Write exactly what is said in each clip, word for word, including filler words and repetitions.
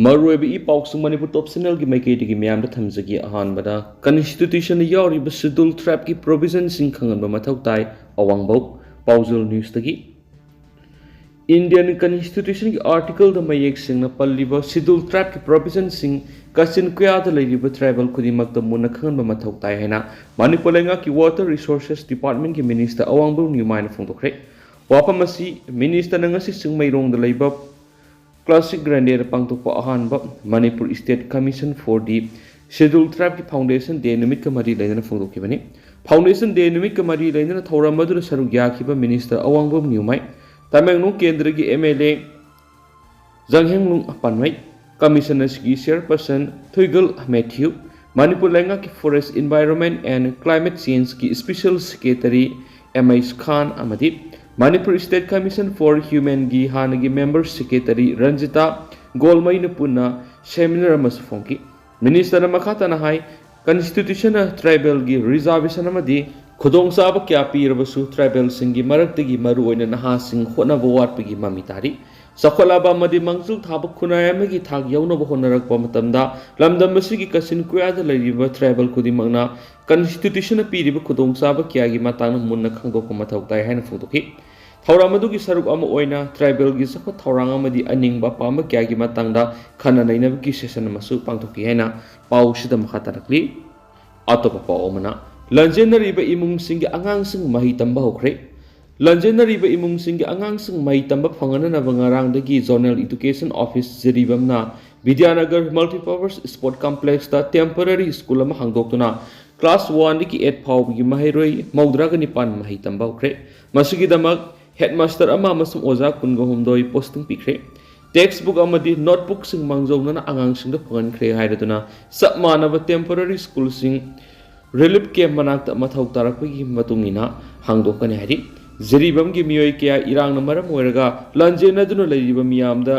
ꯃꯔꯨꯑꯣꯏꯕ ꯏ ꯄꯥꯎꯁꯤꯡ ꯃꯅꯤꯄꯨꯔ ꯇꯣꯞ ꯆꯦꯅꯦꯜꯒꯤ ꯃꯥꯏꯀꯩꯗꯒꯤ ꯃꯌꯥꯝꯗ ꯊꯝꯖꯒꯦ꯫ ꯑꯍꯥꯟꯕꯗ, ꯀꯟꯁꯇꯤꯇ꯭ꯌꯨꯁꯟꯗ ꯌꯥꯎꯔꯤꯕ ꯁꯦꯗꯨꯜ ꯇ꯭ꯔꯥꯏꯕꯀꯤ ꯄ꯭ꯔꯣꯚꯤꯖꯟꯁꯤꯡ ꯈꯪꯍꯟꯕ ꯃꯊꯧ ꯇꯥꯏ, ꯑꯋꯥꯡꯕꯧ꯫ ꯄꯥꯎꯖꯦꯜ ꯅ꯭ꯌꯨꯁꯇꯒꯤ꯫ ꯏꯟꯗꯤꯌꯟ ꯀꯟꯁꯇꯤꯇ꯭ꯌꯨꯁꯟꯒꯤ ꯑꯥꯔꯇꯤꯀꯜꯗ ꯃꯌꯦꯛ ꯁꯦꯡꯅ ꯄꯜꯂꯤꯕ ꯁꯦꯗꯨꯜ ꯇ꯭ꯔꯥꯏꯕꯀꯤ ꯄ꯭ꯔꯣꯚꯤꯖꯟꯁꯤꯡ ꯀꯥꯆꯤꯟ ꯀꯣꯌꯥꯗ ꯂꯩꯔꯤꯕ ꯇ꯭ꯔꯥꯏꯕꯦꯜ ꯈꯨꯗꯤꯡꯃꯛꯇ ꯃꯨꯟꯅ ꯈꯪꯍꯟꯕ ꯃꯊꯧ ꯇꯥꯏ ꯍꯥꯏꯅ ꯃꯅꯤꯄꯨꯔ ꯂꯩꯉꯥꯛꯀꯤ ꯋꯥꯇꯔ ꯔꯤꯁꯣꯔꯁꯦꯁ ꯗꯤꯄꯥꯔꯠꯃꯦꯟꯒꯤ ꯃꯤꯅꯤꯁꯇꯔ ꯑꯋꯥꯡꯕꯝ ꯅ꯭ꯌꯨꯃꯥꯏꯅ ꯐꯣꯡꯗꯣꯛꯈ꯭ꯔꯦ꯫ ꯋꯥꯐꯝ ꯑꯁꯤ ꯃꯤꯅꯤꯁꯇꯔꯅ ꯉꯁꯤ ꯆꯤꯡꯃꯩꯔꯣꯡꯗ ꯂꯩꯕ ꯀ꯭ꯂꯥꯁꯤꯛ ꯒ꯭ꯔꯥꯟꯗꯦꯗ ꯄꯥꯡꯊꯣꯛꯄ ꯑꯍꯥꯟꯕ ꯃꯅꯤꯄꯨꯔ ꯁ꯭ꯇꯦꯠ ꯀꯃꯤꯁꯟ ꯐꯣꯔ ꯗꯤ ꯁꯦꯗꯨꯜ ꯇ꯭ꯔꯥꯏꯕꯀꯤ ꯐꯥꯎꯟꯗꯦꯁꯟ ꯗꯦ ꯅꯨꯃꯤꯠꯀ ꯃꯔꯤ ꯂꯩꯅꯅ ꯐꯣꯡꯗꯣꯛꯈꯤꯕꯅꯤ꯫ ꯐꯥꯎꯟꯗꯦꯁꯟ ꯗꯦ ꯅꯨꯃꯤꯠꯀ ꯃꯔꯤ ꯂꯩꯅꯅ ꯊꯧꯔꯝ ꯑꯗꯨꯗ ꯁꯔꯨꯛ ꯌꯥꯈꯤꯕ ꯃꯤꯅꯤꯁꯇꯔ ꯑꯋꯥꯡꯕꯝ ꯅ꯭ꯌꯨꯃꯥꯏ, ꯇꯃꯦꯡꯂꯣꯡ ꯀꯦꯟꯗ꯭ꯔꯒꯤ M L A Janghemlung Panmei, commission ꯑꯁꯤꯒꯤ ꯆꯤꯌꯔꯄꯔꯁꯟ ꯊꯨꯏꯒꯜ ꯃꯦꯊ꯭ꯌꯨ, ꯃꯅꯤꯄꯨꯔ ꯂꯩꯉꯥꯛꯀꯤ ꯐꯣꯔꯦꯁ ꯏꯟꯚꯥꯏꯔꯣꯟꯃꯦꯟ ꯑꯦꯟ ꯀ꯭ꯂꯥꯏꯃꯦꯠ ꯆꯦꯟꯖꯀꯤ special secretary M H Khan ꯑꯃꯗꯤ ꯃꯅꯤꯄꯨꯔ ꯁ꯭ꯇꯦꯠ ꯀꯃꯤꯁꯟ ꯐꯣꯔ ꯍ꯭ꯌꯨꯃꯦꯟꯒꯤ ꯍꯥꯟꯅꯒꯤ ꯃꯦꯝꯕꯔ ꯁꯦꯀ꯭ꯔꯦꯇꯔꯤ ꯔꯟꯖꯤꯇꯥ ꯒꯣꯜꯃꯩꯅ ꯄꯨꯟꯅ ꯁꯦꯃꯤꯅꯥꯔ ꯑꯃꯁꯨ ꯐꯣꯡꯈꯤ꯫ ꯃꯤꯅꯤꯁꯇꯔꯅ ꯃꯈꯥ ꯇꯥꯅ ꯍꯥꯏ, ꯀꯟꯁꯇꯤꯇ꯭ꯌꯨꯁꯟꯅ ꯇ꯭ꯔꯥꯏꯕꯦꯜꯒꯤ ꯔꯤꯖꯥꯔꯕꯦꯁꯟ ꯑꯃꯗꯤ ꯈꯨꯗꯣꯡꯆꯥꯕ ꯀꯌꯥ ꯄꯤꯔꯕꯁꯨ, ꯇ꯭ꯔꯥꯏꯕꯦꯜꯁꯤꯡꯒꯤ ꯃꯔꯛꯇꯒꯤ ꯃꯔꯨꯑꯣꯏꯅ ꯅꯍꯥꯁꯤꯡ ꯍꯣꯠꯅꯕ ꯋꯥꯠꯄꯒꯤ ꯃꯃꯤ ꯇꯥꯔꯤ꯫ ꯆꯥꯎꯈꯠꯂꯕ ꯑꯃꯗꯤ ꯃꯥꯡꯖꯤꯜ ꯊꯥꯕ ꯈꯨꯟꯅꯥꯏ ꯑꯃꯒꯤ ꯊꯥꯛ ꯌꯧꯅꯕ ꯍꯣꯠꯅꯔꯛꯄ ꯃꯇꯝꯗ, ꯂꯝꯗꯝ ꯑꯁꯤꯒꯤ ꯀꯥꯆꯤꯟ ꯀꯣꯌꯥꯗ ꯂꯩꯔꯤꯕ ꯇ꯭ꯔꯥꯏꯕꯦꯜ ꯈꯨꯗꯤꯡꯃꯛꯅ ꯀꯟꯁꯇꯤꯇ꯭ꯌꯨꯁꯟꯅ ꯄꯤꯔꯤꯕ ꯈꯨꯗꯣꯡꯆꯥꯕ ꯀꯌꯥꯒꯤ ꯃꯇꯥꯡꯗ ꯃꯨꯟꯅ ꯈꯪꯗꯣꯛꯄ ꯃꯊꯧ ꯇꯥꯏ ꯍꯥꯏꯅ ꯐꯣꯡꯗꯣꯛꯈꯤ꯫ ꯊꯧꯔꯝ ꯑꯗꯨꯒꯤ ꯁꯔꯨꯛ ꯑꯃ ꯑꯣꯏꯅ ꯇ꯭ꯔꯥꯏꯕꯦꯜꯒꯤ ꯆꯥꯎꯈꯠ ꯊꯧꯔꯥꯡ ꯑꯃꯗꯤ ꯑꯅꯤꯡꯕ ꯑꯄꯥꯝꯕ ꯀꯌꯥꯒꯤ ꯃꯇꯥꯡꯗ ꯈꯟꯅ ꯅꯩꯅꯕꯒꯤ ꯁꯦꯁꯟ ꯑꯃꯁꯨ ꯄꯥꯡꯊꯣꯛꯈꯤ ꯍꯥꯏꯅ ꯄꯥꯎꯁꯤꯗ ꯃꯈꯥ ꯇꯥꯔꯛꯂꯤ꯫ ꯑꯇꯣꯞꯄ ꯄꯥꯎ ꯑꯃꯅ, ꯂꯥꯟꯖꯦꯟꯅꯔꯤꯕ ꯏꯃꯨꯡꯁꯤꯡꯒꯤ ꯑꯉꯥꯡꯁꯤꯡ ꯃꯍꯩ ꯇꯝꯕ ꯍꯧꯈ꯭ꯔꯦ꯫ ꯂꯥꯟꯖꯦꯟꯅꯔꯤꯕ ꯏꯃꯨꯡꯁꯤꯡꯒꯤ ꯑꯉꯥꯡꯁꯤꯡ ꯃꯍꯩ ꯇꯝꯕ ꯐꯪꯍꯟꯅꯅꯕ ꯉꯔꯥꯡꯗꯒꯤ ꯖꯣꯅꯦꯜ ꯏꯗꯨꯀꯦꯁꯟ ꯑꯣꯐꯤꯁ ꯖꯤꯔꯤꯕꯝꯅ ꯕꯤꯗ꯭ꯌꯥꯅꯒꯔ ꯃꯜꯇꯤꯄꯔꯄꯁ ꯁ꯭ꯄꯣꯔꯠ ꯀꯝꯄ꯭ꯂꯦꯛꯁꯇ ꯇꯦꯝꯄꯔꯔꯤ ꯁ꯭ꯀꯨꯜ ꯑꯃ ꯍꯥꯡꯗꯣꯛꯇꯨꯅ ꯀ꯭ꯂꯥꯁ ꯋꯥꯟꯗꯒꯤ ꯑꯩꯠ ꯐꯥꯎꯕꯒꯤ ꯃꯍꯩꯔꯣꯏ ꯃꯧꯗ꯭ꯔꯥꯒ ꯅꯤꯄꯥꯟ ꯃꯍꯩ ꯇꯝꯕ ꯍꯧꯈ꯭ꯔꯦ꯫ ꯃꯁꯤꯒꯤꯗꯃꯛ ꯍꯦꯗꯃꯥꯁꯇꯔ ꯑꯃ ꯑꯃꯁꯨꯡ ꯑꯣꯖꯥ ꯀꯨꯟꯒ ꯍꯨꯝꯗꯣꯏ ꯄꯣꯁꯇꯤꯡ ꯄꯤꯈ꯭ꯔꯦ꯫ ꯇꯦꯛꯁꯕꯨꯛ ꯑꯃꯗꯤ ꯅꯣꯠꯕꯨꯛꯁꯤꯡ ꯃꯥꯡꯖꯧꯅꯅ ꯑꯉꯥꯡꯁꯤꯡꯗ ꯐꯪꯍꯟꯈ꯭ꯔꯦ ꯍꯥꯏꯔꯗꯨꯅ ꯆꯞ ꯃꯥꯟꯅꯕ ꯇꯦꯝꯄꯔꯔꯤ ꯁ꯭ꯀꯨꯜꯁꯤꯡ ꯔꯤꯂꯤꯐ ꯀꯦꯝꯞ ꯃꯅꯥꯛꯇ ꯃꯊꯧ ꯇꯥꯔꯛꯄꯒꯤ ꯃꯇꯨꯡ ꯏꯟꯅ ꯍꯥꯡꯗꯣꯛꯀꯅꯤ ꯍꯥꯏꯔꯤ꯫ ꯖꯤꯔꯤꯕꯥꯝꯒꯤ ꯃꯤꯑꯣꯏ ꯀꯌꯥ ꯏꯔꯥꯡꯅ ꯃꯔꯝ ꯑꯣꯏꯔꯒ ꯂꯥꯟꯖꯦꯟꯅꯗꯨꯅ ꯂꯩꯔꯤꯕ ꯃꯤꯌꯥꯝꯗ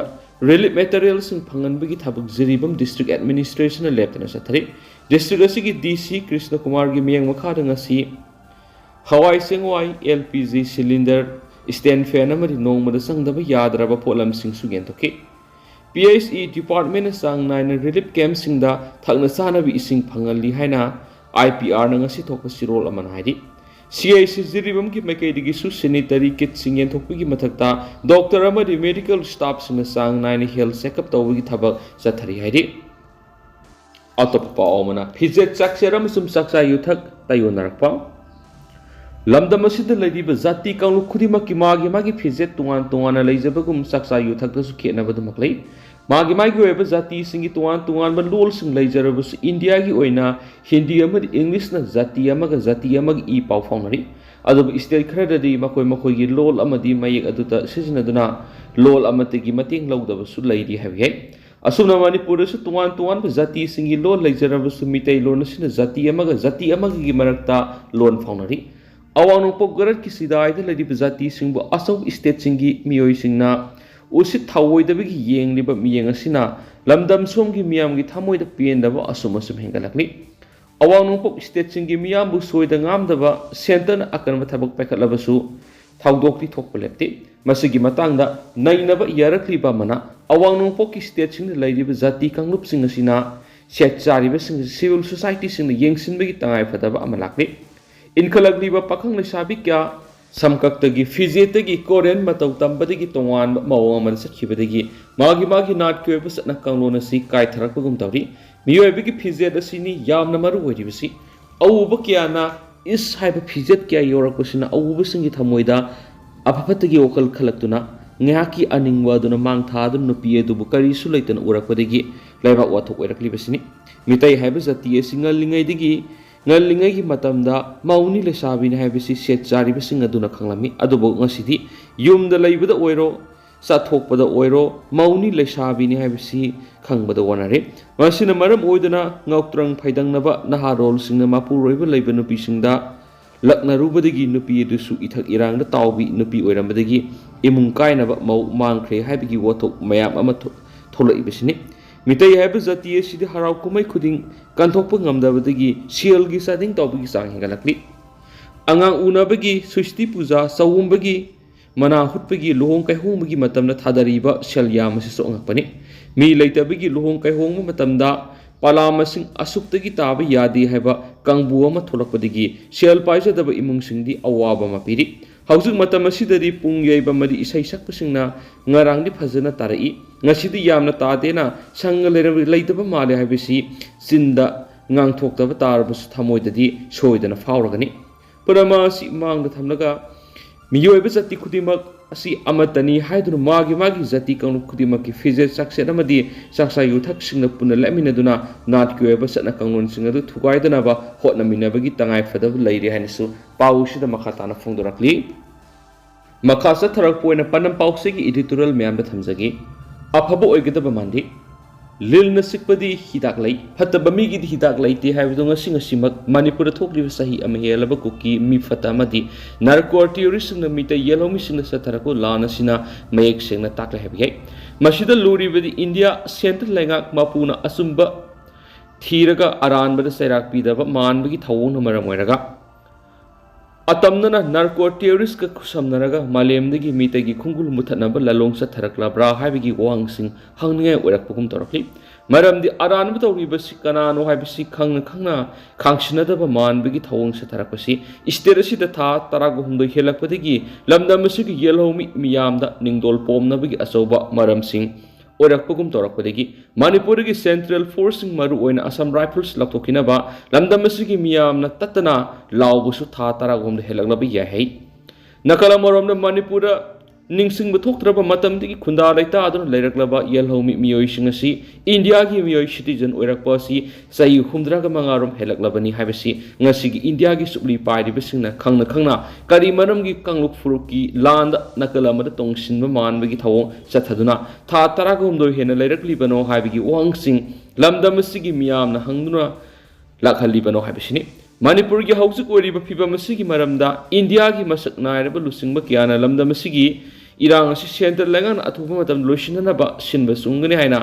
ꯔꯤꯂꯤꯐ ꯃꯦꯇꯔꯤꯌꯦꯜꯁꯤꯡ ꯐꯪꯍꯟꯕꯒꯤ ꯊꯕꯛ ꯖꯤꯔꯤꯕꯥꯝ ꯗꯤꯁꯇ꯭ꯔꯤꯛ ꯑꯦꯗꯃꯤꯅꯤꯁꯇ꯭ꯔꯦꯁꯟꯅ ꯂꯦꯞꯇꯅ ꯆꯠꯊꯔꯤ꯫ ꯗꯤꯁꯇ꯭ꯔꯤꯛ ꯑꯁꯤꯒꯤ ꯗꯤ ꯁꯤ ꯀ꯭ꯔꯤꯁꯅ ꯀꯨꯃꯥꯔꯒꯤ ꯃꯤꯠꯌꯦꯡ ꯃꯈꯥꯗ ꯉꯁꯤ ꯍꯋꯥꯏ ꯆꯦꯡꯋꯥꯏ, L P G cylinder, stand fan ꯑꯃꯗꯤ ꯅꯣꯡꯃꯗ ꯆꯪꯗꯕ ꯌꯥꯗ꯭ꯔꯕ ꯄꯣꯠꯂꯝꯁꯤꯡꯁꯨ ꯌꯦꯟꯊꯣꯛꯈꯤ꯫ P H E departmentꯅ ꯆꯥꯡ ꯅꯥꯏꯅ relief campꯁꯤꯡꯗ ꯊꯛꯅ ꯆꯥꯅꯕ ꯏꯁꯤꯡ ꯐꯪꯍꯜꯂꯤ ꯍꯥꯏꯅ I P Rꯅ ꯉꯁꯤ ꯊꯣꯛꯄ ꯆꯦꯔꯣꯜ ꯑꯃꯅ ꯍꯥꯏꯔꯤ꯫ C H C ꯖꯤꯔꯤꯕꯥꯝꯒꯤ ꯃꯥꯏꯀꯩꯗꯒꯤꯁꯨ sanitary kitꯁꯤꯡ ꯌꯦꯟꯊꯣꯛꯄꯒꯤ ꯃꯊꯛꯇ doctor ꯑꯃꯗꯤ medical staffꯁꯤꯡꯅ ꯆꯥꯡ ꯅꯥꯏꯅ health checkup ꯇꯧꯕꯒꯤ ꯊꯕꯛ ꯆꯠꯊꯔꯤ ꯍꯥꯏꯔꯤ꯫ ꯑꯇꯣꯞꯄ ꯄꯥꯎ ꯑꯃꯅ, ꯐꯤꯖꯦꯠ ꯆꯥꯛꯁꯦꯠ ꯑꯃꯁꯨꯡ ꯆꯥꯛꯆꯥ ꯌꯨꯊꯛ ꯇꯥꯏꯑꯣꯟꯅꯔꯛꯄ꯫ ꯂꯝꯗꯝ ꯑꯁꯤꯗ ꯂꯩꯔꯤꯕ ꯖꯥꯇꯤ ꯀꯥꯡꯂꯨꯞ ꯈꯨꯗꯤꯡꯃꯛꯀꯤ ꯃꯥꯒꯤ ꯃꯥꯒꯤ ꯐꯤꯖꯦꯠ ꯇꯣꯉꯥꯟ ꯇꯣꯉꯥꯟꯅ ꯂꯩꯖꯕꯒꯨꯝ, ꯆꯥꯛꯆꯥ ꯌꯨꯊꯛꯇꯁꯨ ꯈꯦꯠꯅꯕꯗꯨꯃꯛ ꯂꯩ꯫ ꯃꯥꯒꯤ ꯃꯥꯒꯤ ꯑꯣꯏꯕ ꯖꯥꯇꯤꯁꯤꯡꯒꯤ ꯇꯣꯉꯥꯟ ꯇꯣꯉꯥꯟꯕ ꯂꯣꯜꯁꯤꯡ ꯂꯩꯖꯔꯕꯁꯨ, ꯏꯟꯗꯤꯌꯥꯒꯤ ꯑꯣꯏꯅ ꯍꯤꯟꯗꯤ ꯑꯃꯗꯤ ꯏꯪꯂꯤꯁꯅ ꯖꯥꯇꯤ ꯑꯃꯒ ꯖꯥꯇꯤ ꯑꯃꯒꯤ ꯏ ꯄꯥꯎ ꯐꯥꯎꯅꯔꯤ꯫ ꯑꯗꯨꯕꯨ state ꯈꯔꯗꯗꯤ ꯃꯈꯣꯏ ꯃꯈꯣꯏꯒꯤ ꯂꯣꯜ ꯑꯃꯗꯤ ꯃꯌꯦꯛ ꯑꯗꯨꯗ ꯁꯤꯖꯤꯟꯅꯗꯨꯅ ꯂꯣꯜ ꯑꯃꯠꯇꯒꯤ ꯃꯇꯦꯡ ꯂꯧꯗꯕꯁꯨ ꯂꯩꯔꯤ ꯍꯥꯏꯕ ꯌꯥꯏ꯫ ꯑꯁꯨꯝꯅ ꯃꯅꯤꯄꯨꯔꯗꯁꯨ ꯇꯣꯉꯥꯟ ꯇꯣꯉꯥꯟꯕ ꯖꯥꯇꯤꯁꯤꯡꯒꯤ ꯂꯣꯟ ꯂꯩꯖꯔꯕꯁꯨ, ꯃꯤꯇꯩꯂꯣꯟ ꯑꯁꯤꯅ ꯖꯥꯇꯤ ꯑꯃꯒ ꯖꯥꯇꯤ ꯑꯃꯒꯒꯤ ꯃꯔꯛꯇ ꯂꯣꯟ ꯐꯥꯎꯅꯔꯤ꯫ ꯑꯋꯥꯡ ꯅꯣꯡꯄꯣꯛ ꯒꯔꯠꯀꯤ ꯁꯤꯗꯥꯏꯗ ꯂꯩꯔꯤꯕ ꯖꯥꯇꯤꯁꯤꯡꯕꯨ ꯑꯆꯧꯕ stateꯁꯤꯡꯒꯤ ꯃꯤꯑꯣꯏꯁꯤꯡꯅ ꯎꯁꯤꯠ ꯊꯑꯣꯏꯗꯕꯒꯤ ꯌꯦꯡꯂꯤꯕ ꯃꯤꯠꯌꯦꯡ ꯑꯁꯤꯅ ꯂꯝꯗꯝ ꯁꯣꯝꯒꯤ ꯃꯤꯌꯥꯝꯒꯤ ꯊꯃꯣꯏꯗ ꯄꯦꯟꯗꯕ ꯑꯁꯨꯝ ꯑꯁꯨꯝ ꯍꯦꯟꯒꯠꯂꯛꯂꯤ꯫ ꯑꯋꯥꯡ ꯅꯣꯡꯄꯣꯛ stateꯁꯤꯡꯒꯤ ꯃꯤꯌꯥꯝꯕꯨ ꯁꯣꯏꯗ ꯉꯥꯝꯗꯕ centreꯅ ꯑꯀꯟꯕ ꯊꯕꯛ ꯄꯥꯏꯈꯠꯂꯕꯁꯨ, ꯊꯧꯗꯣꯛꯇꯤ ꯊꯣꯛꯄ ꯂꯦꯞꯇꯦ꯫ ꯃꯁꯤꯒꯤ ꯃꯇꯥꯡꯗ ꯅꯩꯅꯕ ꯌꯥꯔꯛꯂꯤꯕ ꯑꯃꯅ, ꯑꯋꯥꯡ ꯅꯣꯡꯄꯣꯛꯀꯤ stateꯁꯤꯡꯗ ꯂꯩꯔꯤꯕ ꯖꯥꯇꯤ ꯀꯥꯡꯂꯨꯞꯁꯤꯡ ꯑꯁꯤꯅ ꯁꯦꯠ ꯆꯥꯔꯤꯕꯁꯤꯡ ꯑꯁꯤ civil societyꯁꯤꯡꯅ ꯌꯦꯡꯁꯤꯟꯕꯒꯤ ꯇꯉꯥꯏꯐꯗꯕ ꯑꯃ ꯂꯥꯛꯂꯤ꯫ ꯏꯟꯈꯠꯂꯛꯂꯤꯕ ꯄꯥꯈꯪ ꯂꯩꯁꯥꯕꯤ ꯀꯌꯥ ꯁꯝꯀꯛꯇꯒꯤ, ꯐꯤꯖꯦꯠꯇꯒꯤ, ꯀꯣꯔꯤꯌꯟ ꯃꯇꯧ ꯇꯝꯕꯗꯒꯤ ꯇꯣꯉꯥꯟꯕ ꯃꯑꯣꯡ ꯑꯃꯗ ꯆꯠꯈꯤꯕꯗꯒꯤ ꯃꯥꯒꯤ ꯃꯥꯒꯤ ꯅꯥꯠꯀꯤ ꯑꯣꯏꯕ ꯆꯠꯅ ꯀꯥꯡꯂꯣꯟ ꯑꯁꯤ ꯀꯥꯏꯊꯔꯛꯄꯒꯨꯝ ꯇꯧꯔꯤ꯫ ꯃꯤꯑꯣꯏꯕꯒꯤ ꯐꯤꯖꯦꯠ ꯑꯁꯤꯅꯤ ꯌꯥꯝꯅ ꯃꯔꯨ ꯑꯣꯏꯔꯤꯕꯁꯤ꯫ ꯑꯎꯕ ꯀꯌꯥꯅ "ꯏꯁ" ꯍꯥꯏꯕ ꯐꯤꯖꯦꯠ ꯀꯌꯥ ꯌꯧꯔꯛꯄꯁꯤꯅ ꯑꯎꯕꯁꯤꯡꯒꯤ ꯊꯃꯣꯏꯗ ꯑꯐ ꯐꯠꯇꯒꯤ ꯋꯥꯈꯜ ꯈꯜꯂꯛꯇꯨꯅ, ꯉꯥꯏꯍꯥꯛꯀꯤ ꯑꯅꯤꯡꯕ ꯑꯗꯨꯅ ꯃꯥꯡ ꯊꯥꯗꯨꯅ ꯅꯨꯄꯤ ꯑꯗꯨꯕꯨ ꯀꯔꯤꯁꯨ ꯂꯩꯇꯅ ꯎꯔꯛꯄꯗꯒꯤ ꯂꯩꯕꯥꯛ ꯋꯥꯊꯣꯛ ꯑꯣꯏꯔꯛꯂꯤꯕꯁꯤꯅꯤ꯫ ꯃꯤꯇꯩ ꯍꯥꯏꯕ ꯖꯥꯇꯤ ꯑꯁꯤ ꯉꯜꯂꯤꯉꯩꯗꯒꯤ, ꯉꯜꯂꯤꯉꯩꯒꯤ ꯃꯇꯝꯗ ꯃꯧꯅꯤ ꯂꯩꯁꯥꯕꯤꯅꯤ ꯍꯥꯏꯕꯁꯤ ꯁꯦꯠ ꯆꯥꯔꯤꯕꯁꯤꯡ ꯑꯗꯨꯅ ꯈꯪꯂꯝꯃꯤ꯫ ꯑꯗꯨꯕꯨ ꯉꯁꯤꯗꯤ ꯌꯨꯝꯗ ꯂꯩꯕꯗ ꯑꯣꯏꯔꯣ, ꯆꯠꯊꯣꯛꯄꯗ ꯑꯣꯏꯔꯣ, ꯃꯧꯅꯤ ꯂꯩꯁꯥꯕꯤꯅꯤ ꯍꯥꯏꯕꯁꯤ ꯈꯪꯕꯗ ꯋꯥꯅꯔꯦ꯫ ꯃꯁꯤꯅ ꯃꯔꯝ ꯑꯣꯏꯗꯨꯅ ꯉꯥꯎꯇ꯭ꯔꯪ ꯐꯩꯗꯪꯅꯕ ꯅꯍꯥꯔꯣꯜꯁꯤꯡꯅ ꯃꯄꯨꯔꯣꯏꯕ ꯂꯩꯕ ꯅꯨꯄꯤꯁꯤꯡꯗ ꯂꯛꯅꯔꯨꯕꯗꯒꯤ ꯅꯨꯄꯤ ꯑꯗꯨꯁꯨ ꯏꯊꯛ ꯏꯔꯥꯡꯗ ꯇꯥꯎꯕꯤ ꯅꯨꯄꯤ ꯑꯣꯏꯔꯝꯕꯗꯒꯤ ꯏꯃꯨꯡ ꯀꯥꯏꯅꯕ ꯃꯧ ꯃꯥꯡꯈ꯭ꯔꯦ ꯍꯥꯏꯕꯒꯤ ꯋꯥꯊꯣꯛ ꯃꯌꯥꯝ ꯑꯃ ꯊꯣ-, ꯊꯣꯛꯂꯛꯏꯕꯁꯤꯅꯤ꯫ ꯃꯤꯇꯩ ꯍꯥꯏꯕ ꯖꯥꯇꯤ ꯑꯁꯤꯗꯤ ꯍꯔꯥꯎ ꯀꯨꯝꯍꯩ ꯈꯨꯗꯤꯡ ꯀꯟꯊꯣꯛꯄ ꯉꯝꯗꯕꯗꯒꯤ ꯁꯦꯜꯒꯤ ꯆꯥꯗꯤꯡ ꯇꯧꯕꯒꯤ ꯆꯥꯡ ꯍꯦꯟꯒꯠꯂꯛꯂꯤ꯫ ꯑꯉꯥꯡ ꯎꯅꯕꯒꯤ, ꯁꯨꯁꯇꯤ ꯄꯨꯖꯥ, ꯆꯥꯎꯝꯕꯒꯤ, ꯃꯅꯥ ꯍꯨꯠꯄꯒꯤ, ꯂꯨꯍꯣꯡ ꯀꯩꯍꯣꯡꯕꯒꯤ ꯃꯇꯝꯗ ꯊꯥꯗꯔꯤꯕ ꯁꯦꯜ ꯌꯥꯝ ꯑꯁꯤꯁꯨ ꯑꯉꯛꯄꯅꯤ꯫ ꯃꯤ ꯂꯩꯇꯕꯒꯤ ꯂꯨꯍꯣꯡ ꯀꯩꯍꯣꯡꯕ ꯃꯇꯝꯗ ꯄꯂꯥ ꯃꯁꯤꯡ ꯑꯁꯨꯛꯇꯒꯤ ꯇꯥꯕ ꯌꯥꯗꯦ ꯍꯥꯏꯕ ꯀꯥꯡꯕꯨ ꯑꯃ ꯊꯣꯛꯂꯛꯄꯗꯒꯤ ꯁꯦꯜ ꯄꯥꯏꯖꯗꯕ ꯏꯃꯨꯡꯁꯤꯡꯗꯤ ꯑꯋꯥꯕ ꯑꯃ ꯄꯤꯔꯤ꯫ ꯍꯧꯖꯤꯛ ꯃꯇꯝ ꯑꯁꯤꯗꯗꯤ ꯄꯨꯡ ꯌꯩꯕ ꯑꯃꯗꯤ ꯏꯁꯩ ꯁꯛꯄꯁꯤꯡꯅ ꯉꯔꯥꯡꯗꯤ ꯐꯖꯅ ꯇꯥꯔꯛꯏ, ꯉꯁꯤꯗꯤ ꯌꯥꯝꯅ ꯇꯥꯗꯦꯅ ꯁꯪꯒ ꯂꯩꯔꯝ-, ꯂꯩꯇꯕ ꯃꯥꯜꯂꯦ ꯍꯥꯏꯕꯁꯤ ꯆꯤꯟꯗ ꯉꯥꯡꯊꯣꯛꯇꯕ ꯇꯥꯔꯕꯁꯨ ꯊꯃꯣꯏꯗꯗꯤ ꯁꯣꯏꯗꯅ ꯐꯥꯎꯔꯒꯅꯤ꯫ ꯄꯨꯝꯅꯃꯛ ꯑꯁꯤ ꯃꯥꯡꯗ ꯊꯝꯂꯒ ꯃꯤꯑꯣꯏꯕ ꯖꯥꯇꯤ ꯈꯨꯗꯤꯡꯃꯛ ꯑꯁꯤ ꯑꯃꯠꯇꯅꯤ ꯍꯥꯏꯗꯨꯅ ꯃꯥꯒꯤ ꯃꯥꯒꯤ ꯖꯥꯇꯤ ꯀꯥꯡꯂꯨꯞ ꯈꯨꯗꯤꯡꯃꯛꯀꯤ ꯐꯤꯖꯦꯠ ꯆꯥꯛꯆꯦꯠ ꯑꯃꯗꯤ ꯆꯥꯛꯆꯥ ꯌꯨꯊꯛꯁꯤꯡꯅ ꯄꯨꯟꯅ ꯂꯦꯞꯃꯤꯟꯅꯗꯨꯅ ꯅꯥꯠꯀꯤ ꯑꯣꯏꯕ ꯆꯠꯅ ꯀꯥꯡꯂꯣꯟꯁꯤꯡ ꯑꯗꯨ ꯊꯨꯒꯥꯏꯗꯅꯕ ꯍꯣꯠꯅꯃꯤꯟꯅꯕꯒꯤ ꯇꯉꯥꯏ ꯐꯗꯕ ꯂꯩꯔꯤ ꯍꯥꯏꯅꯁꯨ ꯄꯥꯎꯁꯤꯗ ꯃꯈꯥ ꯇꯥꯅ ꯐꯣꯡꯗꯣꯔꯛꯂꯤ꯫ ꯃꯈꯥ ꯆꯠꯊꯔꯛꯄ ꯑꯣꯏꯅ ꯄꯥꯟꯗꯝ ꯄꯥꯎꯆꯦꯒꯤ editorial ꯃꯌꯥꯝꯗ ꯊꯝꯖꯒꯦ꯫ ꯑꯐꯕ ꯑꯣꯏꯒꯗꯕ ꯃꯥꯟꯗꯦ꯫ ꯂꯤꯜꯅ ꯆꯤꯛꯄꯗꯤ ꯍꯤꯗꯥꯛ ꯂꯩ, ꯐꯠꯇꯕ ꯃꯤꯒꯤꯗꯤ ꯍꯤꯗꯥꯛ ꯂꯩꯇꯦ ꯍꯥꯏꯕꯗꯨ ꯉꯁꯤ ꯉꯁꯤꯃꯛ ꯃꯅꯤꯄꯨꯔꯗ ꯊꯣꯛꯂꯤꯕ ꯆꯍꯤ ꯑꯃ ꯍꯦꯜꯂꯕ ꯀꯨꯀꯤ ꯃꯤ ꯐꯠꯇ ꯑꯃꯗꯤ narco terroristꯁꯤꯡꯅ ꯃꯤꯇꯩ ꯌꯦꯜꯍꯧꯃꯤꯁꯤꯡꯅ ꯆꯠꯊꯔꯛꯄ ꯂꯥꯟ ꯑꯁꯤꯅ ꯃꯌꯦꯛ ꯁꯦꯡꯅ ꯇꯥꯛꯂꯦ ꯍꯥꯏꯕ ꯌꯥꯏ꯫ ꯃꯁꯤꯗ ꯂꯨꯔꯤꯕꯗꯤ ꯏꯟꯗꯤꯌꯥ central ꯂꯩꯉꯥꯛ ꯃꯄꯨꯅ ꯑꯆꯨꯝꯕ ꯊꯤꯔꯒ ꯑꯔꯥꯟꯕꯗ ꯆꯩꯔꯥꯛ ꯄꯤꯗꯕ ꯃꯥꯟꯕꯒꯤ ꯊꯧꯑꯣꯡꯅ ꯃꯔꯝ ꯑꯣꯏꯔꯒ ꯑꯇꯝꯅꯅ narco terroristꯀ ꯈꯨꯠꯁꯝꯅꯔꯒ ꯃꯥꯂꯦꯝꯗꯒꯤ ꯃꯤꯇꯩꯒꯤ ꯈꯣꯡꯒꯨꯜ ꯃꯨꯊꯠꯅꯕ ꯂꯥꯂꯣꯡ ꯆꯠꯊꯔꯛꯂꯕ꯭ꯔꯥ ꯍꯥꯏꯕꯒꯤ ꯋꯥꯍꯪꯁꯤꯡ ꯍꯪꯅꯤꯡꯉꯥꯏ ꯑꯣꯏꯔꯛꯄꯒꯨꯝ ꯇꯧꯔꯛꯂꯤ꯫ ꯃꯔꯝꯗꯤ ꯑꯔꯥꯟꯕ ꯇꯧꯔꯤꯕꯁꯤ ꯀꯅꯥꯅꯣ ꯍꯥꯏꯕꯁꯤ ꯈꯪꯅ ꯈꯪꯅ ꯈꯥꯡꯁꯤꯟꯅꯗꯕ ꯃꯥꯟꯕꯒꯤ ꯊꯧꯑꯣꯡ ꯆꯠꯊꯔꯛꯄꯁꯤ state ꯑꯁꯤꯗ ꯊꯥ ꯇꯔꯥꯒ ꯍꯨꯝꯗꯣꯏ ꯍꯦꯜꯂꯛꯄꯗꯒꯤ ꯂꯝꯗꯝ ꯑꯁꯤꯒꯤ ꯌꯦꯜꯍꯧꯃꯤ ꯃꯤꯌꯥꯝꯗ ꯅꯤꯡꯗꯣꯜ ꯄꯣꯝꯅꯕꯒꯤ ꯑꯆꯧꯕ ꯃꯔꯝꯁꯤꯡ ꯑꯣꯏꯔꯛꯄꯒꯨꯝ ꯇꯧꯔꯛꯄꯗꯒꯤ ꯃꯅꯤꯄꯨꯔꯒꯤ central forceꯁꯤꯡ, ꯃꯔꯨꯑꯣꯏꯅ Assam Rifles ꯂꯧꯊꯣꯛꯈꯤꯅꯕ ꯂꯝꯗꯝ ꯑꯁꯤꯒꯤ ꯃꯤꯌꯥꯝꯅ ꯇꯠꯇꯅ ꯂꯥꯎꯕꯁꯨ ꯊꯥ ꯇꯔꯥꯒꯨꯝꯗ ꯍꯦꯜꯂꯛꯂꯕ ꯌꯥꯏ ꯍꯥꯏ꯫ ꯅꯥꯀꯜ ꯑꯃꯔꯣꯝꯗ ꯃꯅꯤꯄꯨꯔꯗ ꯅꯤꯡꯁꯤꯡꯕ ꯊꯣꯛꯇ꯭ꯔꯕ ꯃꯇꯝꯗꯒꯤ ꯈꯨꯟꯗꯥ ꯂꯩꯇꯥꯗꯨꯅ ꯂꯩꯔꯛꯂꯕ ꯌꯦꯜꯍꯧꯃꯤ ꯃꯤꯑꯣꯏꯁꯤꯡ ꯑꯁꯤ ꯏꯟꯗꯤꯌꯥꯒꯤ ꯃꯤꯑꯣꯏ citizen ꯑꯣꯏꯔꯛꯄ ꯑꯁꯤ ꯆꯍꯤ ꯍꯨꯝꯗ꯭ꯔꯥꯒ ꯃꯉꯥꯔꯣꯝ ꯍꯦꯜꯂꯛꯂꯕꯅꯤ ꯍꯥꯏꯕꯁꯤ ꯉꯁꯤꯒꯤ ꯏꯟꯗꯤꯌꯥꯒꯤ ꯁꯨꯛꯂꯤ ꯄꯥꯏꯔꯤꯕꯁꯤꯡꯅ ꯈꯪꯅ ꯈꯪꯅ ꯀꯔꯤ ꯃꯔꯝꯒꯤ ꯀꯥꯡꯂꯨꯞ ꯐꯨꯔꯨꯞꯀꯤ ꯂꯥꯟꯗ ꯅꯥꯀꯜ ꯑꯃꯗ ꯇꯣꯡꯁꯤꯟꯕ ꯃꯥꯟꯕꯒꯤ ꯊꯧꯑꯣꯡ ꯆꯠꯊꯗꯨꯅ ꯊꯥ ꯇꯔꯥꯒ ꯍꯨꯝꯗꯣꯏ ꯍꯦꯟꯅ ꯂꯩꯔꯛꯂꯤꯕꯅꯣ ꯍꯥꯏꯕꯒꯤ ꯋꯥꯍꯪꯁꯤꯡ ꯂꯝꯗꯝ ꯑꯁꯤꯒꯤ ꯃꯤꯌꯥꯝꯅ ꯍꯪꯗꯨꯅ ꯂꯥꯛꯍꯜꯂꯤꯕꯅꯣ ꯍꯥꯏꯕꯁꯤꯅꯤ꯫ ꯃꯅꯤꯄꯨꯔꯒꯤ ꯍꯧꯖꯤꯛ ꯑꯣꯏꯔꯤꯕ ꯐꯤꯕꯝ ꯑꯁꯤꯒꯤ ꯃꯔꯝꯗ ꯏꯟꯗꯤꯌꯥꯒꯤ ꯃꯁꯛ ꯅꯥꯏꯔꯕ ꯂꯨꯆꯤꯡꯕ ꯀꯌꯥꯅ ꯂꯝꯗꯝ ꯑꯁꯤꯒꯤ ꯏꯔꯥꯡ ꯑꯁꯤ central ꯂꯩꯉꯥꯛꯅ ꯑꯊꯨꯕ ꯃꯇꯝꯗ ꯂꯣꯏꯁꯤꯟꯅꯅꯕ ꯁꯤꯟꯕ ꯆꯨꯝꯒꯅꯤ ꯍꯥꯏꯅ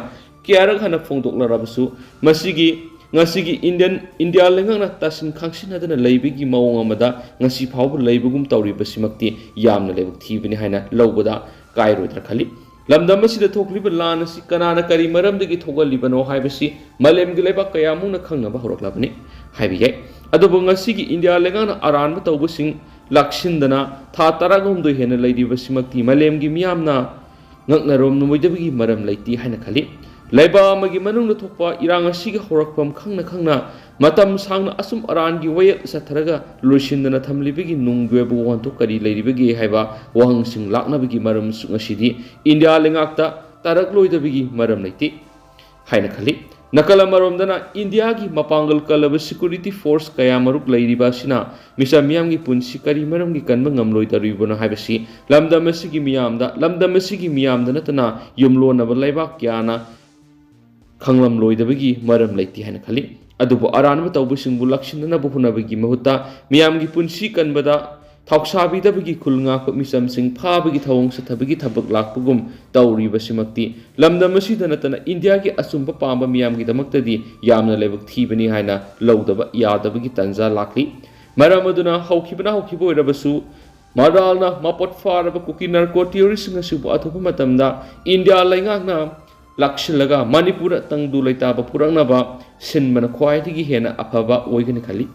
ꯀꯌꯥꯔꯛ ꯍꯟꯅ ꯐꯣꯡꯗꯣꯛꯂꯔꯕꯁꯨ ꯃꯁꯤꯒꯤ, ꯉꯁꯤꯒꯤ Indian, ꯏꯟꯗꯤꯌꯥ ꯂꯩꯉꯥꯛꯅ ꯇꯥꯁꯤꯟ ꯈꯪꯁꯤꯟꯅꯗꯅ ꯂꯩꯕꯒꯤ ꯃꯑꯣꯡ ꯑꯃꯗ ꯉꯁꯤ ꯐꯥꯎꯕ ꯂꯩꯕꯒꯨꯝ ꯇꯧꯔꯤꯕꯁꯤꯃꯛꯇꯤ ꯌꯥꯝꯅ ꯂꯥꯏꯕꯛ ꯊꯤꯕꯅꯤ ꯍꯥꯏꯅ ꯂꯧꯕꯗ ꯀꯥꯏꯔꯣꯏꯗ꯭ꯔꯥ ꯈꯜꯂꯤ꯫ ꯂꯝꯗꯝ ꯑꯁꯤꯗ ꯊꯣꯛꯂꯤꯕ ꯂꯥꯟ ꯑꯁꯤ ꯀꯅꯥꯅ ꯀꯔꯤ ꯃꯔꯝꯗꯒꯤ ꯊꯣꯛꯍꯜꯂꯤꯕꯅꯣ ꯍꯥꯏꯕꯁꯤ ꯃꯥꯂꯦꯝꯒꯤ ꯂꯩꯕꯥꯛ ꯀꯌꯥꯃꯨꯛꯅ ꯈꯪꯅꯕ ꯍꯧꯔꯛꯂꯕꯅꯤ ꯍꯥꯏꯕ ꯌꯥꯏ꯫ ꯑꯗꯨꯕꯨ ꯉꯁꯤꯒꯤ ꯏꯟꯗꯤꯌꯥ ꯂꯩꯉꯥꯛꯅ ꯑꯔꯥꯟꯕ ꯇꯧꯕꯁꯤꯡ ꯂꯥꯛꯁꯤꯟꯗꯅ ꯊꯥ ꯇꯔꯥꯍꯨꯝꯗꯣꯏ ꯍꯦꯟꯅ ꯂꯩꯔꯤꯕꯁꯤꯃꯛꯇꯤ ꯃꯥꯂꯦꯝꯒꯤ ꯃꯤꯌꯥꯝꯅ ꯉꯛꯅꯔꯝꯂꯣꯏꯗꯕꯒꯤ ꯃꯔꯝ ꯂꯩꯇꯦ ꯍꯥꯏꯅ ꯈꯜꯂꯤ꯫ ꯂꯩꯕꯥꯛ ꯑꯃꯒꯤ ꯃꯅꯨꯡꯗ ꯊꯣꯛꯄ ꯏꯔꯥꯡ ꯑꯁꯤꯒꯤ ꯍꯧꯔꯛꯐꯝ ꯈꯪꯅ ꯈꯪꯅ ꯃꯇꯝ ꯁꯥꯡꯅ ꯑꯆꯨꯝ ꯑꯔꯥꯟꯒꯤ ꯋꯥꯌꯦꯜ ꯆꯠꯊꯔꯒ ꯂꯣꯏꯁꯤꯟꯗꯅ ꯊꯝꯂꯤꯕꯒꯤ ꯅꯨꯡꯒꯤ ꯑꯣꯏꯕ ꯋꯥꯍꯟꯊꯣꯛ ꯀꯔꯤ ꯂꯩꯔꯤꯕꯒꯦ ꯍꯥꯏꯕ ꯋꯥꯍꯪꯁꯤꯡ ꯂꯥꯛꯅꯕꯒꯤ ꯃꯔꯝꯁꯨ ꯉꯁꯤꯗꯤ ꯏꯟꯗꯤꯌꯥ ꯂꯩꯉꯥꯛꯇ ꯇꯥꯔꯛꯂꯣꯏꯗꯕꯒꯤ ꯃꯔꯝ ꯂꯩꯇꯦ ꯍꯥꯏꯅ ꯈꯜꯂꯤ꯫ ꯅꯥꯀꯜ ꯑꯃꯔꯣꯝꯗꯅ ꯏꯟꯗꯤꯌꯥꯒꯤ ꯃꯄꯥꯡꯒꯜ ꯀꯜꯂꯕ ꯁꯦꯀ꯭ꯌꯨꯔꯤꯇꯤ ꯐꯣꯔꯁ ꯀꯌꯥꯃꯔꯨꯛ ꯂꯩꯔꯤꯕ ꯑꯁꯤꯅ ꯃꯤꯆꯝ ꯃꯤꯌꯥꯝꯒꯤ ꯄꯨꯟꯁꯤ ꯀꯔꯤ ꯃꯔꯝꯒꯤ ꯀꯟꯕ ꯉꯝꯂꯣꯏꯗꯧꯔꯤꯕꯅꯣ ꯍꯥꯏꯕꯁꯤ ꯂꯝꯗꯝ ꯑꯁꯤꯒꯤ ꯃꯤꯌꯥꯝꯗ, ꯂꯝꯗꯝ ꯑꯁꯤꯒꯤ ꯃꯤꯌꯥꯝꯗ ꯅꯠꯇꯅ ꯌꯨꯝꯂꯣꯟꯅꯕ ꯂꯩꯕꯥꯛ ꯀꯌꯥꯅ ꯈꯪꯂꯝꯂꯣꯏꯗꯕꯒꯤ ꯃꯔꯝ ꯂꯩꯇꯦ ꯍꯥꯏꯅ ꯈꯜꯂꯤ꯫ ꯑꯗꯨꯕꯨ ꯑꯔꯥꯟꯕ ꯇꯧꯕꯁꯤꯡꯕꯨ ꯂꯥꯛꯁꯤꯟꯅꯅꯕ ꯍꯣꯠꯅꯕꯒꯤ ꯃꯍꯨꯠꯇ ꯃꯤꯌꯥꯝꯒꯤ ꯄꯨꯟꯁꯤ ꯀꯟꯕꯗ ꯊꯧꯁꯥꯕꯤꯗꯕꯒꯤ ꯈꯨꯜ ꯉꯥꯛꯄ ꯃꯤꯆꯝꯁꯤꯡ ꯐꯥꯕꯒꯤ ꯊꯧꯑꯣꯡ ꯆꯠꯊꯕꯒꯤ ꯊꯕꯛ ꯂꯥꯛꯄꯒꯨꯝ ꯇꯧꯔꯤꯕꯁꯤꯃꯛꯇꯤ ꯂꯝꯗꯝ ꯑꯁꯤꯗ ꯅꯠꯇꯅ ꯏꯟꯗꯤꯌꯥꯒꯤ ꯑꯆꯨꯝꯕ ꯄꯥꯝꯕ ꯃꯤꯌꯥꯝꯒꯤꯗꯃꯛꯇꯗꯤ ꯌꯥꯝꯅ ꯂꯥꯏꯕꯛ ꯊꯤꯕꯅꯤ ꯍꯥꯏꯅ ꯂꯧꯗꯕ ꯌꯥꯗꯕꯒꯤ ꯇꯥꯟꯖꯥ ꯂꯥꯛꯂꯤ꯫ ꯃꯔꯝ ꯑꯗꯨꯅ ꯍꯧꯈꯤꯕꯅ ꯍꯧꯈꯤꯕ ꯑꯣꯏꯔꯕꯁꯨ ꯃꯔꯥꯜꯅ ꯃꯄꯣꯠ ꯐꯥꯔꯕ ꯀꯨꯀꯤ ꯅꯥꯔꯀꯣ ꯇꯦꯔꯣꯔꯤꯁꯁꯤꯡ ꯑꯁꯤꯕꯨ ꯑꯊꯨꯕ ꯃꯇꯝꯗ ꯏꯟꯗꯤꯌꯥ ꯂꯩꯉꯥꯛꯅ ꯂꯥꯛꯁꯤꯜꯂꯒ ꯃꯅꯤꯄꯨꯔꯗ ꯇꯪꯗꯨ ꯂꯩꯇꯥꯕ ꯄꯨꯔꯛꯅꯕ ꯁꯤꯟꯕꯅ ꯈ꯭ꯋꯥꯏꯗꯒꯤ ꯍꯦꯟꯅ ꯑꯐꯕ ꯑꯣꯏꯒꯅꯤ ꯈꯜꯂꯤ꯫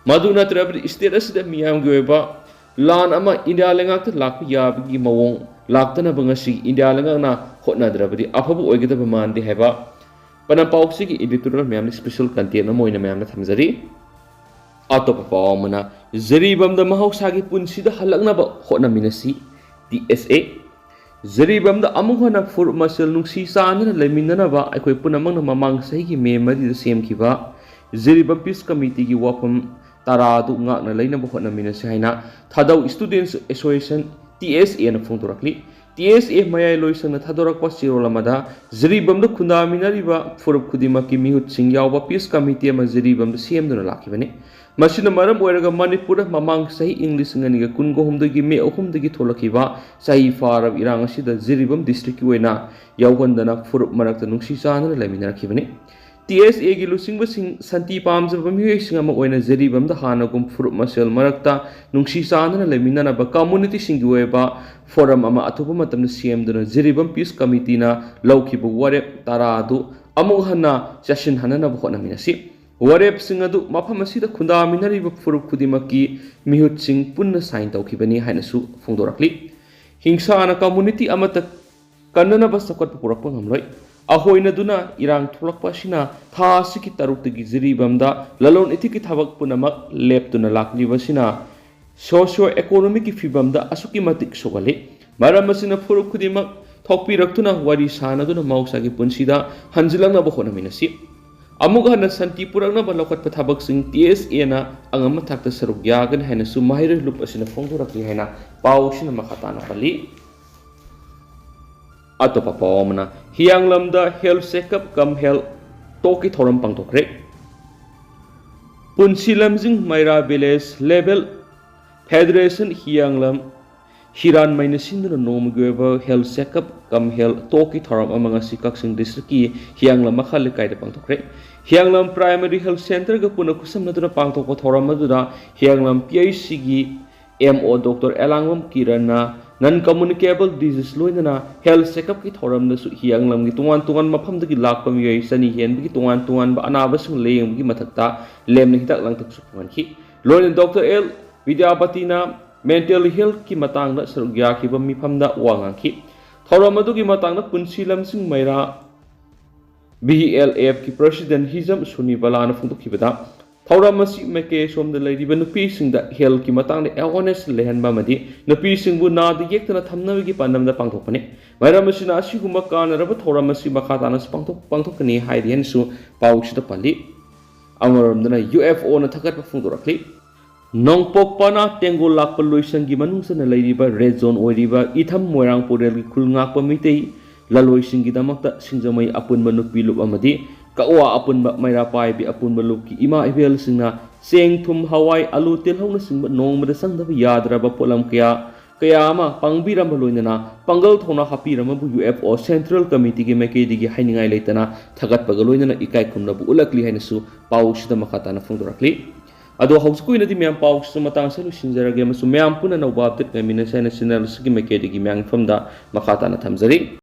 ꯃꯗꯨ ꯅꯠꯇ꯭ꯔꯕꯗꯤ ꯁ꯭ꯇꯦꯠ ꯑꯁꯤꯗ ꯃꯤꯌꯥꯝꯒꯤ ꯑꯣꯏꯕ ꯂꯥꯟ ꯑꯃ ꯏꯟꯗꯤꯌꯥ ꯂꯩꯉꯥꯛꯇ ꯂꯥꯛꯄ ꯌꯥꯕꯒꯤ ꯃꯑꯣꯡ ꯂꯥꯛꯇꯅꯕ ꯉꯁꯤ ꯏꯟꯗꯤꯌꯥ ꯂꯩꯉꯥꯛꯅ ꯍꯣꯠꯅꯗ꯭ꯔꯕꯗꯤ ꯑꯐꯕ ꯑꯣꯏꯒꯗꯕ ꯃꯥꯟꯗꯦ ꯍꯥꯏꯕ ꯄꯅꯝ ꯄꯥꯎꯁꯤꯒꯤ editorial ꯃꯌꯥꯝꯅ special content ꯑꯃ ꯑꯣꯏꯅ ꯃꯌꯥꯝꯅ ꯊꯝꯖꯔꯤ꯫ ꯑꯇꯣꯞꯄ ꯄꯥꯎ ꯑꯃꯅ, ꯖꯤꯔꯤꯕꯥꯝꯗ ꯃꯍꯧꯁꯥꯒꯤ ꯄꯨꯟꯁꯤꯗ ꯍꯜꯂꯛꯅꯕ ꯍꯣꯠꯅꯃꯤꯟꯅꯁꯤ, ꯇꯤ ꯑꯦꯁ ꯑꯦ꯫ ꯖꯤꯔꯤꯕꯥꯝꯗ ꯑꯃꯨꯛ ꯍꯟꯅ ꯐꯨꯔꯨꯞ ꯃꯁꯦꯜ ꯅꯨꯡꯁꯤ ꯆꯥꯟꯅꯅ ꯂꯩꯃꯤꯟꯅꯅꯕ ꯑꯩꯈꯣꯏ ꯄꯨꯝꯅꯃꯛꯅ ꯃꯃꯥꯡ ꯆꯍꯤꯒꯤ ꯃꯦ ꯃꯔꯤꯗ ꯁꯦꯝꯈꯤꯕ ꯖꯤꯔꯤꯕꯥꯝ ꯄꯤꯁ ꯀꯃꯤꯇꯤꯒꯤ ꯋꯥꯐꯝ ꯇꯔꯥ ꯑꯗꯨ ꯉꯥꯛꯅ ꯂꯩꯅꯕ ꯍꯣꯠꯅꯃꯤꯟꯅꯁꯤ ꯍꯥꯏꯅ ꯊꯥꯗꯧ ꯏꯁꯇꯨꯗꯦꯟꯠꯁ ꯑꯦꯁꯣꯁꯤꯌꯦꯁꯟ, ꯇꯤ ꯑꯦꯁ ꯑꯦꯅ ꯐꯣꯡꯗꯣꯔꯛꯂꯤ꯫ ꯇꯤ ꯑꯦꯁ ꯑꯦ ꯃꯌꯥꯏꯂꯣꯏꯁꯪꯅ ꯊꯥꯗꯣꯔꯛꯄ ꯆꯦꯔꯣꯜ ꯑꯃꯗ ꯖꯤꯔꯤꯕꯥꯝꯗ ꯈꯨꯟꯗꯥꯃꯤꯟꯅꯔꯤꯕ ꯐꯨꯔꯨꯞ ꯈꯨꯗꯤꯡꯃꯛꯀꯤ ꯃꯤꯍꯨꯠꯁꯤꯡ ꯌꯥꯎꯕ ꯄꯤꯁ ꯀꯃꯤꯇꯤ ꯑꯃ ꯖꯤꯔꯤꯕꯥꯝꯗ ꯁꯦꯝꯗꯨꯅ ꯂꯥꯛꯈꯤꯕꯅꯤ꯫ ꯃꯁꯤꯅ ꯃꯔꯝ ꯑꯣꯏꯔꯒ ꯃꯅꯤꯄꯨꯔꯗ ꯃꯃꯥꯡ ꯆꯍꯤ ꯏꯪ ꯂꯤꯁꯤꯡ ꯑꯅꯤꯒ ꯀꯨꯟꯒ ꯍꯨꯝꯗꯣꯏꯒꯤ ꯃꯦ ꯑꯍꯨꯝꯗꯒꯤ ꯊꯣꯛꯂꯛꯈꯤꯕ ꯆꯍꯤ ꯐꯥꯔꯕ ꯏꯔꯥꯡ ꯑꯁꯤꯗ ꯖꯤꯔꯤꯕꯥꯝ ꯗꯤꯁꯇ꯭ꯔꯤꯛꯀꯤ ꯑꯣꯏꯅ ꯌꯥꯎꯍꯟꯗꯅ ꯐꯨꯔꯨꯞ ꯃꯔꯛꯇ ꯅꯨꯡꯁꯤ ꯆꯥꯟꯅꯅ ꯂꯩꯃꯤꯟꯅꯔꯛꯈꯤꯕꯅꯤ꯫ ꯇꯤ ꯑꯦꯁ ꯑꯦꯒꯤ ꯂꯨꯆꯤꯡꯕꯁꯤꯡ ꯁꯥꯟꯇꯤ ꯄꯥꯝꯖꯕ ꯃꯤꯑꯣꯏꯁꯤꯡ ꯑꯃ ꯑꯣꯏꯅ ꯖꯤꯔꯤꯕꯥꯝꯗ ꯍꯥꯟꯅꯒꯨꯝ ꯐꯨꯔꯨꯞ ꯃꯁꯦꯜ ꯃꯔꯛꯇ ꯅꯨꯡꯁꯤ ꯆꯥꯟꯅꯅ ꯂꯩꯃꯤꯟꯅꯅꯕ ꯀꯝꯃꯨꯅꯤꯇꯤꯁꯤꯡꯒꯤ ꯑꯣꯏꯕ ꯐꯣꯔꯝ ꯑꯃ ꯑꯊꯨꯕ ꯃꯇꯝꯗ ꯁꯦꯝꯗꯨꯅ ꯖꯤꯔꯤꯕꯥꯝ ꯄꯤꯁ ꯀꯃꯤꯇꯤꯅ ꯂꯧꯈꯤꯕ ꯋꯥꯔꯦꯞ ꯇꯔꯥ ꯑꯗꯨ ꯑꯃꯨꯛ ꯍꯟꯅ ꯆꯦꯠꯁꯤꯟꯍꯟꯅꯅꯕ ꯍꯣꯠꯅꯃꯤꯟꯅꯁꯤ꯫ ꯋꯥꯔꯦꯞꯁꯤꯡ ꯑꯗꯨ ꯃꯐꯝ ꯑꯁꯤꯗ ꯈꯨꯟꯗꯥꯃꯤꯟꯅꯔꯤꯕ ꯐꯨꯔꯨꯞ ꯈꯨꯗꯤꯡꯃꯛꯀꯤ ꯃꯤꯍꯨꯠꯁꯤꯡ ꯄꯨꯟꯅ ꯁꯥꯏꯟ ꯇꯧꯈꯤꯕꯅꯤ ꯍꯥꯏꯅꯁꯨ ꯐꯣꯡꯗꯣꯔꯛꯂꯤ꯫ ꯍꯤꯡꯁꯥꯅ ꯀꯝꯃꯨꯅꯤꯇꯤ ꯑꯃꯠꯇ ꯀꯟꯅꯅꯕ ꯆꯥꯎꯈꯠꯄ ꯄꯨꯔꯛꯄ ꯉꯝꯂꯣꯏ꯫ ꯑꯍꯣꯏꯅꯗꯨꯅ ꯏꯔꯥꯡ ꯊꯣꯛꯂꯛꯄ ꯑꯁꯤꯅ ꯊꯥ ꯑꯁꯤꯒꯤ ꯇꯔꯨꯛꯇꯒꯤ ꯖꯤꯔꯤꯕꯥꯝꯗ ꯂꯂꯣꯟ ꯏꯇꯤꯛꯀꯤ ꯊꯕꯛ ꯄꯨꯝꯅꯃꯛ ꯂꯦꯞꯇꯨꯅ ꯂꯥꯛꯂꯤꯕ ꯑꯁꯤꯅ ꯁꯣꯁꯤꯑꯣ ꯏꯀꯣꯅꯣꯃꯤꯛꯀꯤ ꯐꯤꯕꯝꯗ ꯑꯁꯨꯛꯀꯤ ꯃꯇꯤꯛ ꯁꯣꯛꯍꯜꯂꯤ꯫ ꯃꯔꯝ ꯑꯁꯤꯅ ꯐꯨꯔꯨꯞ ꯈꯨꯗꯤꯡꯃꯛ ꯊꯣꯛꯄꯤꯔꯛꯇꯨꯅ ꯋꯥꯔꯤ ꯁꯥꯅꯗꯨꯅ ꯃꯍꯧꯁꯥꯒꯤ ꯄꯨꯟꯁꯤꯗ ꯍꯟꯖꯤꯜꯂꯛꯅꯕ ꯍꯣꯠꯅꯃꯤꯟꯅꯁꯤ꯫ ꯑꯃꯨꯛ ꯍꯟꯅ ꯁꯥꯟꯇꯤ ꯄꯨꯔꯛꯅꯕ ꯂꯧꯈꯠꯄ ꯊꯕꯛꯁꯤꯡ ꯇꯤ ꯑꯦꯁ ꯑꯦꯅ ꯑꯉꯝꯕ ꯊꯥꯛꯇ ꯁꯔꯨꯛ ꯌꯥꯒꯅꯤ ꯍꯥꯏꯅꯁꯨ ꯃꯍꯩꯔꯣꯏ ꯂꯨꯞ ꯑꯁꯤꯅ ꯐꯣꯡꯗꯣꯔꯛꯂꯤ ꯍꯥꯏꯅ ꯄꯥꯎ ꯑꯁꯤꯅ ꯃꯈꯥ ꯇꯥꯅ ꯄꯜꯂꯤ꯫ ꯑꯇꯣꯞꯄ ꯄꯥꯎ ꯑꯃꯅ, ꯍꯤꯌꯥꯡꯂꯝꯗ health checkup cum health talkꯀꯤ ꯊꯧꯔꯝ ꯄꯥꯡꯊꯣꯛꯈ꯭ꯔꯦ꯫ ꯄꯨꯟꯁꯤ ꯂꯝꯖꯤꯡ ꯃꯩꯔꯥ village level federation ꯍꯤꯌꯥꯡꯂꯝ ꯍꯤꯔꯥꯟꯃꯩꯅ ꯁꯤꯟꯗꯨꯅ ꯅꯣꯡꯃꯒꯤ ꯑꯣꯏꯕ health checkup cum health talkꯀꯤ ꯊꯧꯔꯝ ꯑꯃ ꯉꯁꯤ ꯀꯛꯆꯤꯡ districtꯀꯤ ꯍꯤꯌꯥꯡꯂꯝ ꯃꯈꯥ ꯂꯩꯀꯥꯏꯗ ꯄꯥꯡꯊꯣꯛꯈ꯭ꯔꯦ꯫ ꯍꯤꯌꯥꯡꯂꯝ primary health centreꯒ ꯄꯨꯟꯅ ꯈꯨꯠꯁꯝꯅꯗꯨꯅ ꯄꯥꯡꯊꯣꯛꯄ ꯊꯧꯔꯝ ꯑꯗꯨꯗ ꯍꯤꯌꯥꯡꯂꯝ ꯄꯤ ꯑꯩꯆ ꯁꯤꯒꯤ ꯑꯦꯝ ꯑꯣ ꯗꯣꯛꯇꯔ ꯑꯦꯂꯥꯡꯕꯝ ꯀꯤꯔꯟꯅ non communicable disease ꯂꯣꯏꯅꯅ health checkupꯀꯤ ꯊꯧꯔꯝꯗꯁꯨ ꯍꯤꯌꯥꯡꯂꯝꯒꯤ ꯇꯣꯉꯥꯟ ꯇꯣꯉꯥꯟꯕ ꯃꯐꯝꯗꯒꯤ ꯂꯥꯛꯄ ꯃꯤꯑꯣꯏ ꯆꯅꯤ ꯍꯦꯟꯕꯒꯤ ꯇꯣꯉꯥꯟ ꯇꯣꯉꯥꯟꯕ ꯑꯅꯥꯕꯁꯤꯡ ꯂꯥꯌꯦꯡꯕꯒꯤ ꯃꯊꯛꯇ ꯂꯦꯝꯅ ꯍꯤꯗꯥꯛ ꯂꯥꯡꯊꯛꯁꯨ ꯐꯪꯍꯟꯈꯤ꯫ ꯂꯣꯏꯅꯅ ꯗꯣꯛꯇꯔ ꯑꯦꯜ ꯕꯤꯗ꯭ꯌꯥꯄꯇꯤꯅ mental healthꯀꯤ ꯃꯇꯥꯡꯗ ꯁꯔꯨꯛ ꯌꯥꯈꯤꯕ ꯃꯤꯐꯝꯗ ꯋꯥ ꯉꯥꯡꯈꯤ꯫ ꯊꯧꯔꯝ ꯑꯗꯨꯒꯤ ꯃꯇꯥꯡꯗ ꯄꯨꯟꯁꯤ ꯂꯝꯖꯤꯡ ꯃꯩꯔꯥ ꯚꯤ ꯑꯦꯜ ꯑꯦꯐꯀꯤ president ꯍꯤꯖꯝ ꯁꯨꯅꯤꯕꯂꯥꯅ ꯐꯣꯡꯗꯣꯛꯈꯤꯕꯗ, ꯊꯧꯔꯝ ꯑꯁꯤ ꯃꯥꯏꯀꯩ ꯑꯁꯣꯝꯗ ꯂꯩꯔꯤꯕ ꯅꯨꯄꯤꯁꯤꯡꯗ healthꯀꯤ ꯃꯇꯥꯡꯗ awareness ꯂꯩꯍꯟꯕ ꯑꯃꯗꯤ ꯅꯨꯄꯤꯁꯤꯡꯕꯨ ꯅꯥꯗ ꯌꯦꯛꯇꯅ ꯊꯝꯅꯕꯒꯤ ꯄꯥꯟꯗꯝꯗ ꯄꯥꯡꯊꯣꯛꯄꯅꯤ꯫ ꯃꯔꯝ ꯑꯁꯤꯅ ꯑꯁꯤꯒꯨꯝꯕ ꯀꯥꯟꯅꯔꯕ ꯊꯧꯔꯝ ꯑꯁꯤ ꯃꯈꯥ ꯇꯥꯅꯁꯨ ꯄꯥꯡꯊꯣꯛ-, ꯄꯥꯡꯊꯣꯛꯀꯅꯤ ꯍꯥꯏꯔꯤ ꯍꯥꯏꯅꯁꯨ ꯄꯥꯎꯁꯤꯗ ꯄꯜꯂꯤ꯫ ꯑꯃꯔꯣꯝꯗꯅ ꯌꯨ ꯑꯦꯐ ꯑꯣꯅ ꯊꯥꯒꯠꯄ ꯐꯣꯡꯗꯣꯔꯛꯂꯤ꯫ ꯅꯣꯡꯄꯣꯛ ꯄꯅꯥ ꯇꯦꯡꯒꯣꯜ ꯂꯥꯛꯄ ꯂꯣꯏꯁꯪꯒꯤ ꯃꯅꯨꯡ ꯆꯟꯅ ꯂꯩꯔꯤꯕ red zone ꯑꯣꯏꯔꯤꯕ ꯏꯊꯝ ꯃꯣꯏꯔꯥꯡ ꯄꯨꯔꯦꯜꯒꯤ ꯈꯨꯜ ꯉꯥꯛꯄ ꯃꯤꯇꯩ ꯂꯂꯣꯏꯁꯤꯡꯒꯤꯗꯃꯛꯇ ꯁꯤꯡꯖꯃꯩ ꯑꯄꯨꯟꯕ ꯅꯨꯄꯤ ꯂꯨꯞ ꯑꯃꯗꯤ ꯀꯛꯋꯥ ꯑꯄꯨꯟꯕ ꯃꯩꯔꯥ ꯄꯥꯏꯕꯤ ꯑꯄꯨꯟꯕ ꯂꯨꯞꯀꯤ ꯏꯃꯥ ꯏꯕꯦꯜꯁꯤꯡꯅ ꯆꯦꯡ, ꯊꯨꯝ, ꯍꯋꯥꯏ, ꯑꯂꯨ, ꯇꯤꯜꯍꯧꯅꯆꯤꯡꯕ ꯅꯣꯡꯃꯗ ꯆꯪꯗꯕ ꯌꯥꯗ꯭ꯔꯕ ꯄꯣꯠꯂꯝ ꯀꯌꯥ ꯀꯌꯥ ꯑꯃ ꯄꯥꯡꯕꯤꯔꯝꯕ ꯂꯣꯏꯅꯅ ꯄꯥꯡꯒꯜ ꯊꯧꯅꯥ ꯍꯥꯞꯄꯤꯔꯝꯕꯕꯨ ꯌꯨ ꯑꯦꯐ ꯑꯣ ꯁꯦꯟꯇ꯭ꯔꯦꯜ ꯀꯃꯤꯇꯤꯒꯤ ꯃꯥꯏꯀꯩꯗꯒꯤ ꯍꯥꯏꯅꯤꯡꯉꯥꯏ ꯂꯩꯇꯅ ꯊꯥꯒꯠꯄꯒ ꯂꯣꯏꯅꯅ ꯏꯀꯥꯏ ꯈꯨꯝꯅꯕ ꯎꯠꯂꯛꯂꯤ ꯍꯥꯏꯅꯁꯨ ꯄꯥꯎꯁꯤꯗ ꯃꯈꯥ ꯇꯥꯅ ꯐꯣꯡꯗꯣꯔꯛꯂꯤ꯫ ꯑꯗꯣ ꯍꯧꯖꯤꯛꯀꯤ ꯑꯣꯏꯅꯗꯤ ꯃꯌꯥꯝ ꯄꯥꯎꯁꯤꯁꯨ ꯃꯇꯥꯡ ꯑꯁꯤꯗ ꯂꯣꯏꯁꯤꯟꯖꯔꯒꯦ ꯑꯃꯁꯨꯡ ꯃꯌꯥꯝ ꯄꯨꯟꯅ ꯑꯅꯧꯕ ꯑꯞꯗꯦꯠ ꯉꯥꯏꯃꯤꯟꯅꯁꯦ ꯍꯥꯏꯅ ꯆꯦꯅꯦꯜ ꯑꯁꯤꯒꯤ ꯃꯥꯏꯀꯩꯗꯒꯤ ꯃꯌꯥꯝꯒꯤ ꯃꯐꯝꯗ ꯃꯈꯥ ꯇꯥꯅ ꯊꯝꯖꯔꯤ꯫